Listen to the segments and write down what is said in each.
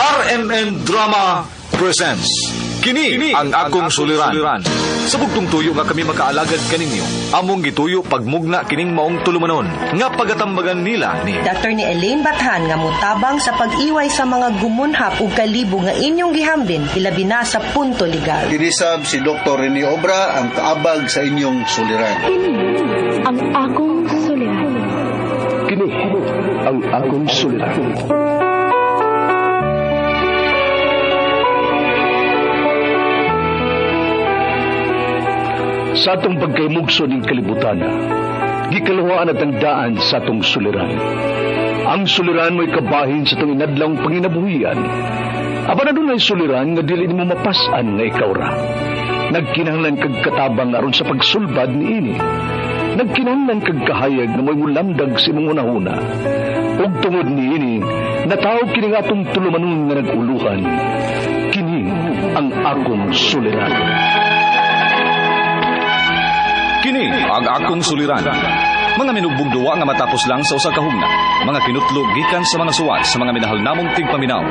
RMN Drama presents Kini ang akong suliran. Sa bugtong tuyo nga kami makaalagad kaninyo, among gituyo pagmugna kining maong tulumanon nga pagatambagan nila ni Dr. ni Elaine Bathan nga mutabang sa pag-iway sa mga gumunhap ug kalibo nga inyong gihambin ilabi na sa punto legal. Kinisab si Dr. Rene Obra ang kaabag sa inyong suliran. Kini ang akong suliran. Kini ang akong suliran. Sa atong pagkaymugso ning kalibutan, gikaluhaan at ang daan sa atong suliran. Ang suliran mo'y kabahin sa atong inadlawng panginabuhian. Apan adunay suliran nga dili nimo mapas-an nga ikaw ra. Nagkinahanglan kag katabang aron sa pagsulbad niini. Nagkinahanglan kag kahayag nga mo'y mulamdag sa imong hunahuna. Ug tungod niini, natawag kini nga atong tulumanon nga nag-uluhan. Kini ang akong suliran. Kini ang akong suliran. Mga minugbong duwa nga matapos lang sa usa ka hugna. Mga kinutlo gikan sa mga suwat sa mga minahal namong tigpaminaw.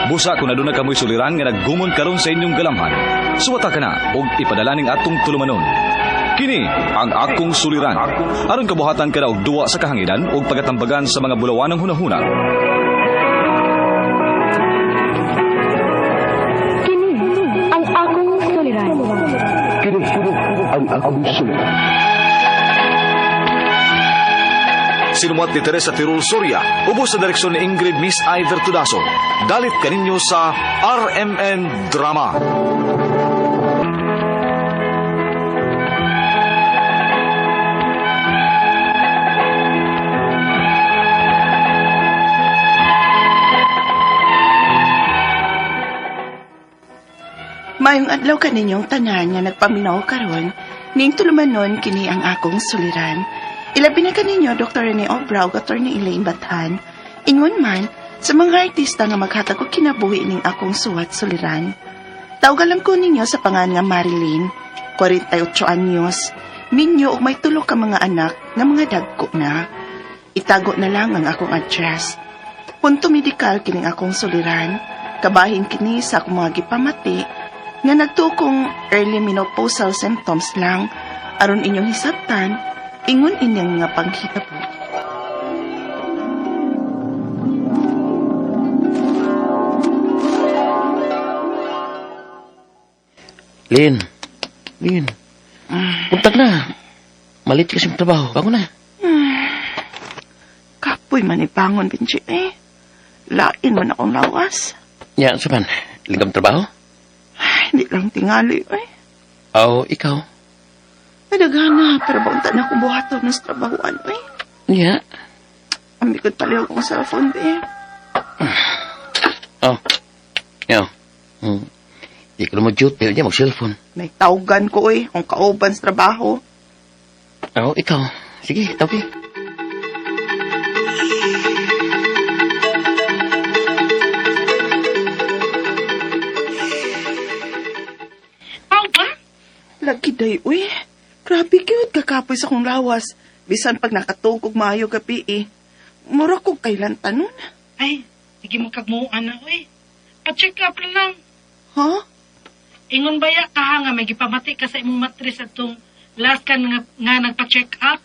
Busa kung aduna kamoy suliran nga naggumon karon sa inyong galamhan. Suwata ka na og ipadala ning atong tulumanon. Kini ang akong suliran. Aron kabuhatan ka na og duwa sa kahanginan ug pagatambagan sa mga bulawanang hunahuna. Kini ang akong suliran. Kini ang akong suliran. Sinumat ni Teresa Tirul Soria, ubos sa direksyon ni Ingrid Miss Iver Tudaso. Dalit kaninyo sa RMN Drama. Maayong adlaw kaninyong tanan nga nagpaminaw karon, ning tulumanon kini ang akong suliran. Ilabi na kaninyo Dr. Rene Obra ug Attorney Elaine Bathan. Ingon man sa mga artista nga maghatag og kinabuhi ning akong suwat suliran. Tawgan lang ko ninyo sa pangan nga Marilyn, 48 anyos, minyo ug may tulo ka mga anak nga mga dagko na. Itago na lang ang akong address. Punto medikal kining akong suliran. Kabahin kini sa akong mga gipamati nga nagtukong early menopausal symptoms lang aron inyong hisabtan ingon inyong nga panghitabo. Lin, Lin, puntag na. Malit kasi yung trabaho. Bago na. Kapoy man ibangon, Benji eh. Lain man akong lawas. Ya, saban, ligam trabaho? Ay, hindi lang tingali eh. O, ikaw? Nadagana, pero baunta na akong buhaton ng trabahoan eh. Ya. Amikod palihog akong cellphone eh. Oh. Ya. Di ko na mo-duty. Diya, mag-cellphone. May tawgan ko eh, akong kauban sa trabaho. Oh, ikaw. Sige, tawag. Lagi day, uy. Grabe cute kakapoy sa akong lawas. Bisan pag nakatugog maayo gabi eh. Mura kog kailan tanon. Ay, sige mo kagmuan na, uy. Pa-check up na lang. Ha? Ingon ba ya ka nga may gipamati ka sa imong matris atong last ka nga nagpa-check up?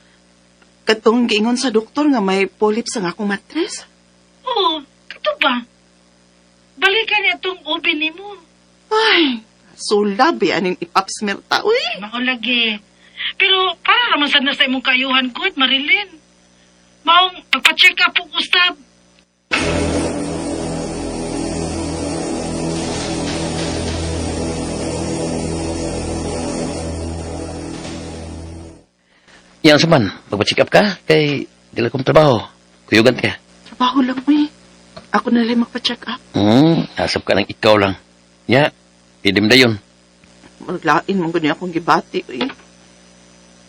Katong giingon sa doktor nga may polyps ang akong matres. Oo, kato ba? Balikan niya itong ubi nimo. Ay, sulabi aning ipapsmir ta, uy. Maulagi. Pero para naman sad na sa imong kayuhan ko, Marilyn. Maong pagpa-check up og usab. Yan, saban, magpa-check up ka kay dili kong trabaho. Kuyugan ka. Trabaho lang, uy. Ako na lang magpa-check up. Asap ka ng ikaw lang. Ya, idim na yun. Maglain mong ganyan akong gibati, uy.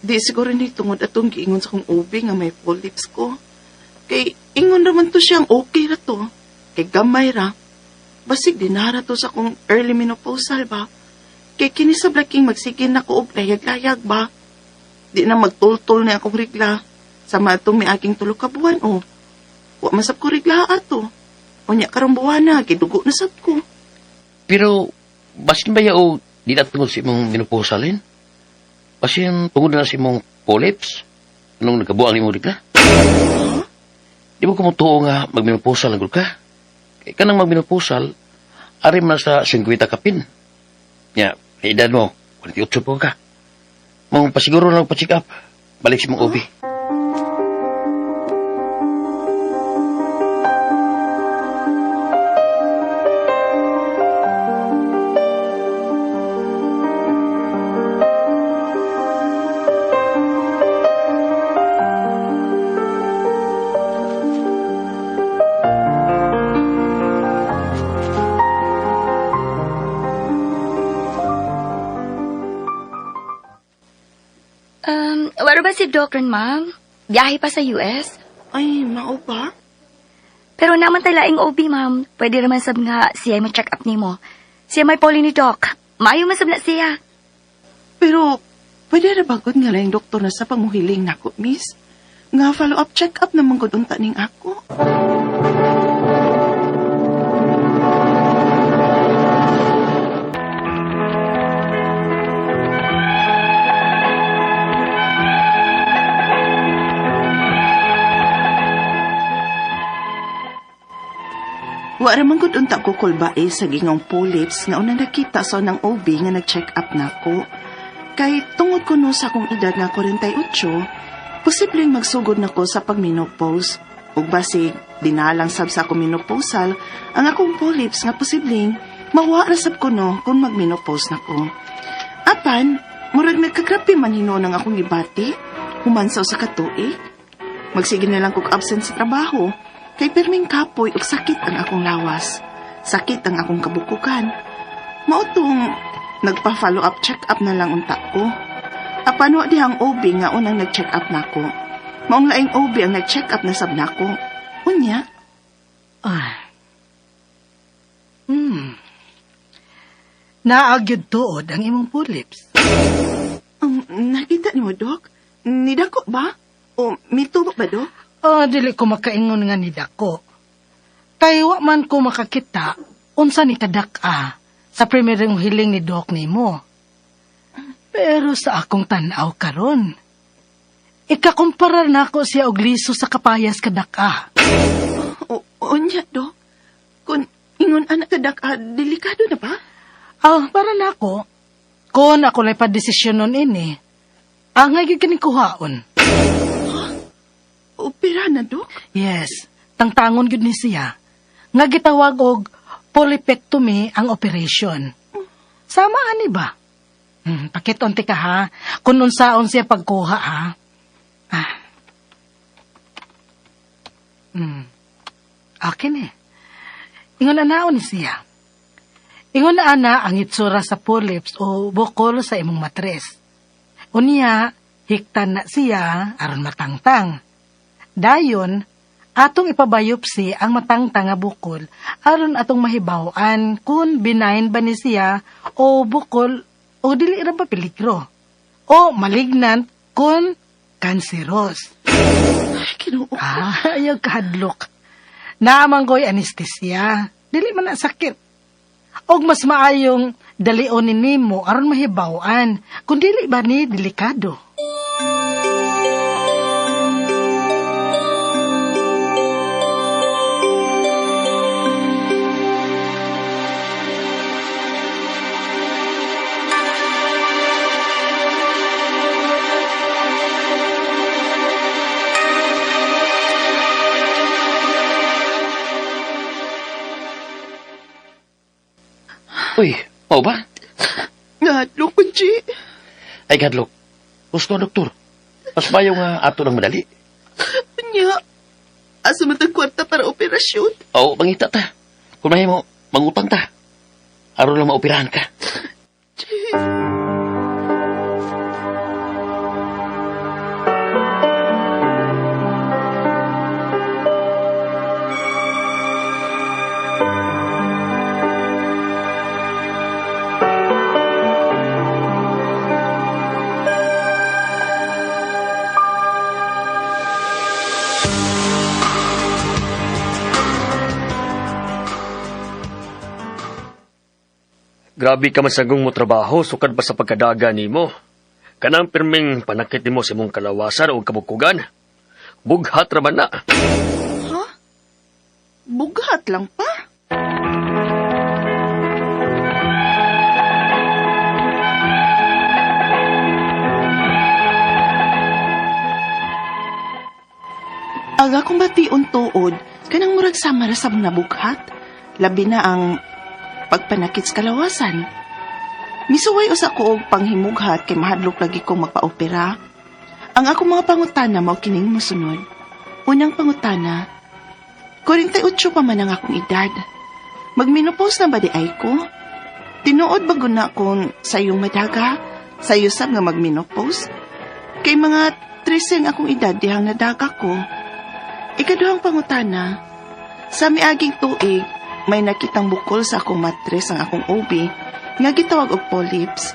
Di siguro ni tungod atong giingon sa akong ubi nga may polyps ko. Kay ingon naman to siyang okay ra to. Kay gamay ra. Basig dinara to sa akong early menopausal ba. Kay kini sa blaking magsige na ko og layag-layag ba. Di na magtultol na akong rigla. Sa matong may aking tulo ka buwan, oh. Wa masap ko rigla ato. Unya karong buwana, gidugo na sad ko. Pero, basin ba ya o di na tungod sa imong menopausal, Lin? Basin tungod na sa imong polyps? Anong nagkabuang nimo digla? Di mo kumutuo nga magmenopausal na gud ka? Kay kanang magmenopausal, ari man sa 50 kapin. Ya, edad mo, 48 po ka. Mong pasiguro na pa-check up. Balik sa mong OB. Waro ba si Doc ron, ma'am? Biyahe pa sa US? Ay, mao ba? Pero naman tayo laing OB, ma'am. Pwede naman sab nga siya mo-check up nimo. Siya may poli ni Doc. Maayo man sab na siya. Pero, pwede ra ba gud nga laing doktor na sa panguhiling nako, miss? Nga follow-up check-up naman gud unta ning ako. Wa ra man gud unta ko kulbae sa gingong polyps nga unang nakita sa unang OB nga nag-check up nako. Kay tungod kuno sa akong edad nga 48, posibleng magsugod nako sa pagmenopause. Ug basig dinalang sab sa akong menopausal ang akong polyps nga posibleng mawa ra sab kuno kung magmenopause nako. Apan, murag nagkagrabe man hinuon ang akong gibati, human sa usa ka tuig. Magsige na lang kog absent sa trabaho, kay pirming kapoy ug sakit ang akong lawas. Sakit ang akong kabukukan. Mao tong nagpa-follow up check-up na lang unta ko. Apan wa dihang OB nga unang nag-check up nako. Maong laing OB ang nag-check up na sab nako. Unya, Ah. Naagyod tuod ang imong polyps. Nakita nimo, Dok? Nidako ba? O mitubo ba, Dok? Oh, dili ko makaingon nga nidako. Kay wa man ko makakita unsa ni kadak-a sa primerong hiling ni Doc nimo. Pero sa akong tan-aw karon, ikakumpara nako siya og liso sa kapayas kadak-a. Unya, Dok. Kung ingon anak kadak-a, delikado na ba? Ah, para nako. Kung ako lay padesisyon nun ini, angay gyud kining kuhaon. Opera na, Dok? Yes, tangtangon gyud ni siya. Nga gitawag og polypectomy ang operation. Sama ani ba? Pakit-unti ka ha. Kung unsaon siya pagkuha ha. Ah. Okay ni. Ingon anaon ni siya. Ingon na ana ang itsura sa polyps o bukol sa imong matres. Unya, hiktan na siya aron matangtang. Dayon, atong ipabiopsy ang matangtang nga bukol aron atong mahibaw-an kung benign ba ni siya o bukol o dili ra ba peligro o malignant kung cancerous. Ay, Ginoo. Ah, ayaw kahadlok. Naamang ko'y anestesia. Dili man na sakit. Og mas maayong dalion ni nimo aron mahibaw-an kung dili ba ni delikado. Uy, mao ba? Ngadlok ko, G. Ay, gadlok. Gusto, doktor. Mas mayo nga ato ng madali. Unya, asa man tag kwarta para operasyon? Oo, mangita ta. Kung mahimo, mangutang ta. Aron lang maoperahan ka. G. Grabe ka man sagong mo trabaho, sukad pa sa pagkadaga nimo. Kanang pirming panakit nimo sa imong kalawasan o kabugkugan. Bughat ra man na. Ha? Bughat lang pa? Ang akong bation tuod, kanang murag sama ra sab nabughat. Labi na ang pagpanakit sa kalawasan. Misuway usa ko og panghimughat kay mahadlok lagi kong magpa-opera. Ang akong mga pangutana mao kining mosunod. Unang pangutana, 48 pa man ang akong edad. Magmenopause na ba diay ko? Tinuod ba guna kung sayong madaga? Sayo sab nga magmenopause? Kay mga 13 ang akong edad dihang nadaga ko. Ikaduhang pangutana, sa miaging tuig, may nakitang bukol sa akong matres ang akong OB nga gitawag og polyps.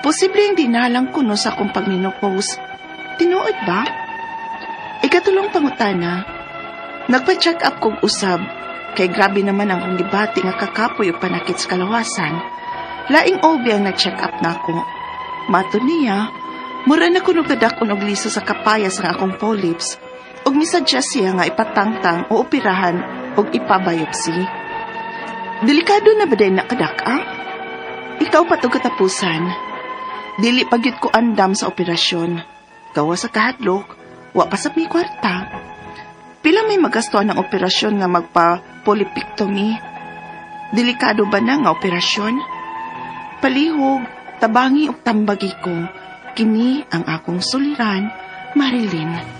Posibleng dinalang kuno sa akong pagmenopause. Tinuod ba? Ikatulong pangutana, nagpa-check up kog usab kay grabe naman ang akong gibati nga kakapoy ug panakit sa kalawasan. Laing OB ang nag-check up nako. Mato niya, mura na kuno kadak-on og liso sa kapayas ang akong polyps ug misuggest siya nga ipatangtang o operahan ug ipa-biopsy. Delikado na ba din nakadak-a? Ikaw pa katapusan. Dili pa gyud ko andam sa operasyon. Gawa sa kahadlok, wa pa sa mi kwarta. Pila may magastuan ng operasyon nga magpa-polypectomy? Delikado ba na nga operasyon? Palihog, tabangi og tambagi ko. Kini ang akong suliran, Marilyn.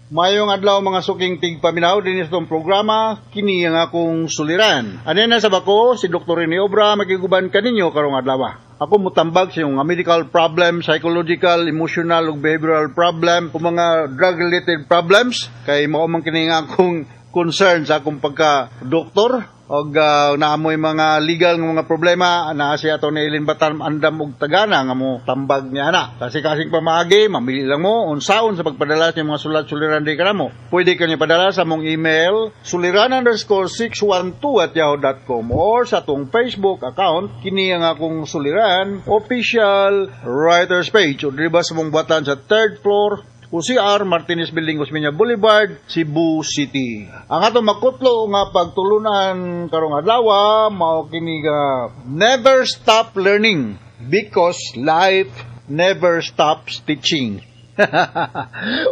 Mayong adlaw, mga suking tigpaminaw, dinhi sa atong programa, kini ang akong suliran. Ano na sa bako, si Dr. Rene Obra makiguban kaninyo karong adlaw. Ako mutambag sa inyong medical problem, psychological, emotional ug behavioral problem, ug mga drug-related problems kay mao man kini nga akong concern sa akong pagka-doktor og naamoy mga legal nga mga problema naa si ato ni Eileen Batan andam og tagana nga mo tambag niya na. Kasi kasing pamaagi, mamili lang mo unsaon sa pagpadala sa mga sulat suliran di kanamo. Pwede kanyo padala sa mong email suliran_612@yahoo.com or sa atong Facebook account, kini ang akong suliran official writers page, o diri ba sa mong buhatan sa third floor OCR, Martinez Building, Osmeña Boulevard, Cebu City. Ang atong makutlo nga pagtulunan karong adlaw mao kini nga never stop learning because life never stops teaching.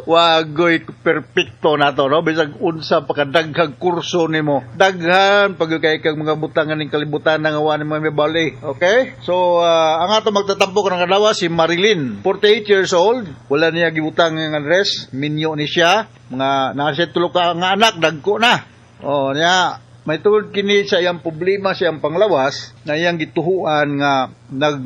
Wagoy perpekto na to, no? Bisag unsa pa kadaghang kurso nimo. Daghan pag kay kag mga butangan ning kalibutan nga wa nimo may bali. Okay? So, ang ato magtatampo karong adlaw si Marilyn, 48 years old. Wala niya gibutang ang address, minyo ni siya. Mga naa siya tulo ka nga anak, dagko na. Oh, niya may tungod kini sa iyang problema sa iyang panglawas na iyang gituhuan nga nag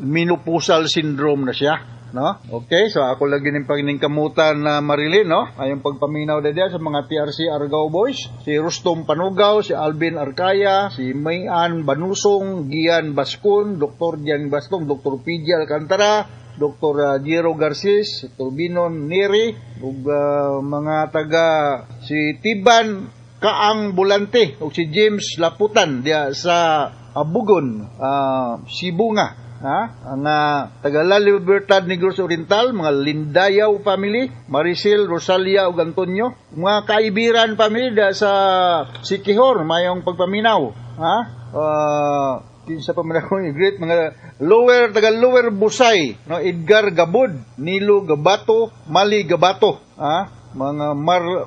menopausal syndrome na siya, no? Okay, so ako lagi ning paningkamutan na Marilyn, no? Ayong pagpaminaw dada sa mga TRC Argao Boys, si Rustom Panugaw, si Alvin Arcaya, si Mayan Banusong, Gian Bascon, Dr. Gian Bastong, Dr. PJ Alcantara, Dr. Jero Garces, Dr. Binon Neri, ug mga taga si Tiban Kaang Bulante ug si James Laputan diya sa Abugon, Sibonga. Ha? Ang taga La Libertad, Negros Oriental, mga Lindayaw family, Maricel, Rosalia ug Antonio, mga Kaibiran family diya sa Siquijor, mayong pagpaminaw. Ha? Kinsa pa man ako great mga lower taga Lower Busay, no? Edgar Gabud, Nilo Gabato, Mali Gabato, ha? Mga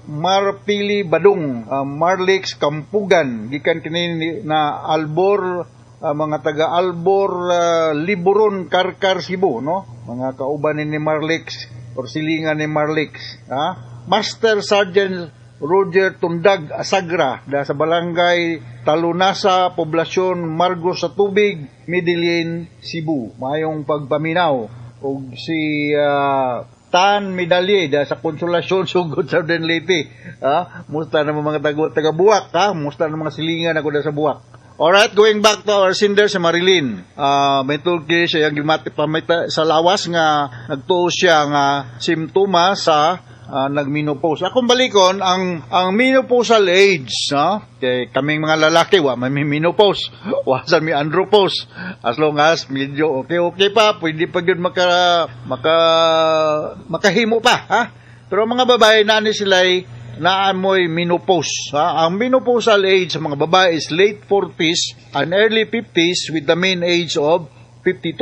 Marpili Badong, Marlix Kampugan, gikan kini na Albor, mga taga Albor, Liburon, Karkar, Cebu, no? Mga kauban ni Marlix or silingan ni Marlix, ha? Master Sergeant Roger Tundag Asagra da sa Barangay Talunasa, Poblasyon Margos sa Tubig, Medellin, Cebu. Mayong pagpaminaw. Og si Tan Medalye da sa Konsolasyon, Sugod, Southern Leyte. Ha? Musta na mga taga Buwak, ha? Musta na mga silingan ako da sa Buwak. Alright, going back to our sender si Marilyn. May tulki siya yung gimati pamita sa lawas nga nagtuo siya nga simptoma sa nagmenopause. Akong balikon ang menopausal age, no? Kay kaming mga lalaki wa may menopause. Wa sa mi andropause. As long as medyo okay okay pa, pwede pa gyud maka maka makahimo pa, ha? Pero ang mga babae na ni sila naamoy menopause. Ha? Ang menopausal age sa mga babae is late 40s and early 50s with the mean age of 52.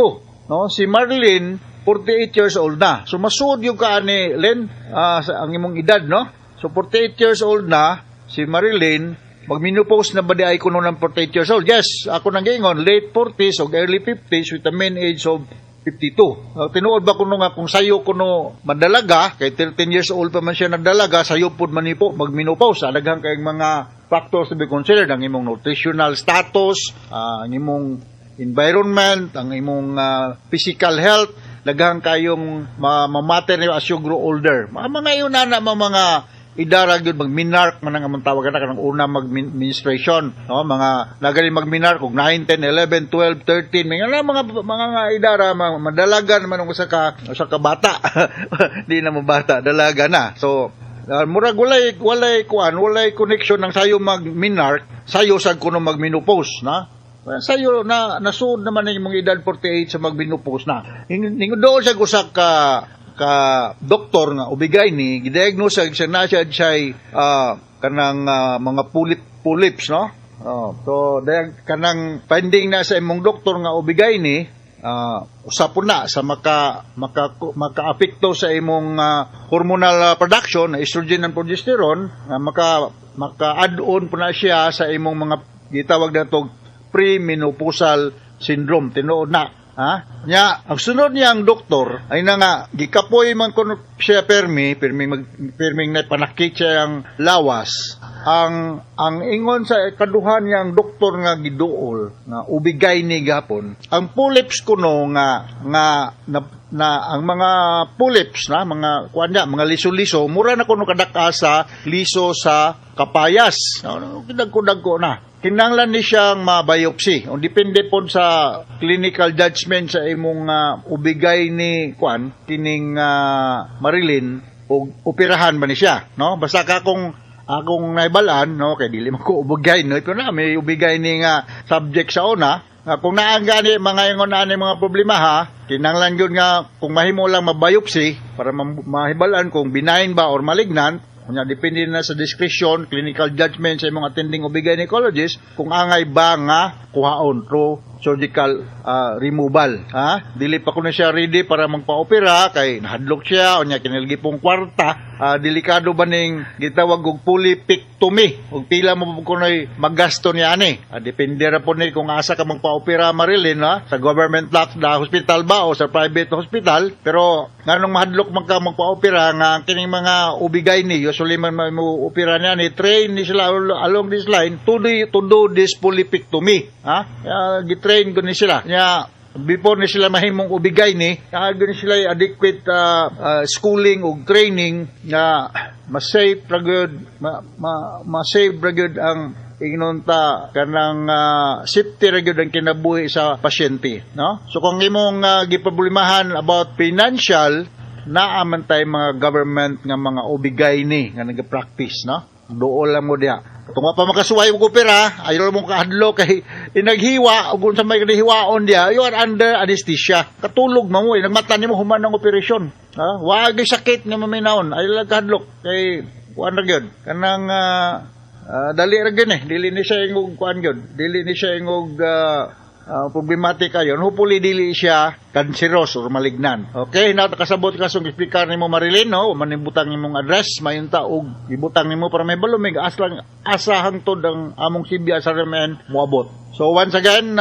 No? Si Marlene, 48 years old na. So masuod gyud ka ani Len sa ang imong edad, no? So 48 years old na si Marilyn, mag-menopause na ba diay kuno ng 48 years old? Yes, ako nang giingon, late 40s o early 50s with the mean age of 52. Tinuod ba kuno nga kung sayo kuno madalaga, kay 13 years old pa man siya nagdalaga, sayo pud man po mag-menopause. Daghan kayong mga factors to be considered, ang imong nutritional status, ang imong environment, ang imong physical health, daghan kayong ma-matter as you grow older. Mga yun na mga idara gyud, mag-menarche man ang among tawag na kanang una mag-menstruation, no? Mga nagani mag-menarche og 9, 10, 11, 12, 13, mga nga idara, madalaga naman ang usa ka bata, di na mo bata, dalaga na. So murag walay kuan, walay connection ng sayo mag-menarche, sayo sad kuno mag-menopause na. Sayo na nasuod naman ang imong edad 48 sa mag-menopause na. Ningon doon sa usa ka doktor nga OB-GYN, gidiagnose siya na siya kanang mga polyps, no? Oh, so dayag kanang finding na sa imong doktor nga OB-GYN, usa po na sa maka maka makaapekto sa imong hormonal production, estrogen and progesterone, nga maka maka add-on po na siya sa imong mga gitawag natog premenopausal syndrome. Tinuod na. Ha? Nya, ang sunod niyang doktor ay na nga gikapoy man kuno siya permi, permi mag perming na panakit siya ang lawas. Ang ingon sa kaduha niyang doktor nga giduol nga OB-GYN gapon, ang polyps kuno nga nga na ang mga polyps na mga kuan niya, mga liso-liso, mura na kuno kadak-a sa liso sa kapayas. No, dagko-dagko na kinahanglan ni siyang ma-biopsy. O depende po sa clinical judgment sa imong OB-GYN kuan kining Marilyn og operahan ba ni siya, no? Basta ka kung akong naibalan, no, kay dili man ko OB-GYN, no, ito na may OB-GYN nga subject sa una. Nga kung naa gani mga ingon ani mga problema ha, kinahanglan gyud nga kung mahimo lang ma-biopsy para mahibalan kung benign ba or malignant. Kunya depende na sa discretion, clinical judgment sa imong attending OB gynecologist kung angay ba nga kuhaon through surgical removal. Ha? Dili pa kuno siya ready para magpa-opera kay nahadlok siya unya kinilgi pong kwarta. Delikado ba ning gitawag og polypectomy? Ug pila mo po kuno'y maggasto niya ani. Depende ra po ni kung asa ka magpa-opera, Marilyn, ha? Sa government lot na hospital ba o sa private hospital. Pero nganong mahadlok man ka magpa-opera nga ang kining mga OB-GYN, usually man mo opera niya ni train ni sila along this line to do this polypectomy. Ha? Gitrain ko ni sila. Nya before ni sila mahimong OB-GYN, ni sila adequate schooling ug training nga ma-safe ra gyud ma, ma, ma-save ra gyud ang ingnon ta kanang safety ra gyud ang kinabuhi sa pasyente, no? So kung imong giproblemahan about financial, naa man tay mga government nga mga OB-GYN nga nag-practice, no? Duol lang mo diha. Kung wa pa makasuway og opera, ayaw mo kahadlo kay inaghiwa ug unsa may hiwaon diha, you are under anesthesia. Katulog man mo, nagmata nimo human ang operasyon. Ha? Wa gyud sakit nga maminawon, ayaw lang kahadlok kay kuan ra gyud. Kanang dali ra gyud eh, dili ni siya ingog kuan gyud. Dili ni siya ingog problematic ayon. Hopefully dili siya cancerous or malignant. Okay, na kasabot ka sa explicar nimo, Marilyn, no? Manibutang nimong address, mayunta og ibutang nimo para may balumig aslang asa hangtod ang among Sibya sa RMN moabot. So once again,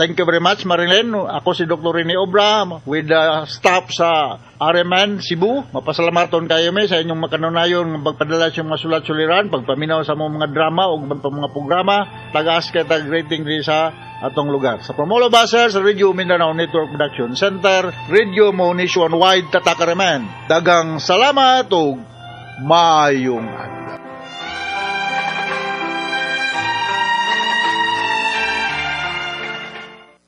thank you very much, Marilyn. Ako si Dr. Rene Obra with the staff sa RMN Cebu. Mapasalamaton kayo mi sa inyong makanunayon nga pagpadala sa mga sulat suliran, pagpaminaw sa mga drama o mga programa, tagaas kay tag rating diri sa atong lugar. Sa Promolo Baser, sa Radio Mindanao Network Production Center, Radio Mo Nationwide, Tatak RMN. Daghang salamat ug maayong adlaw.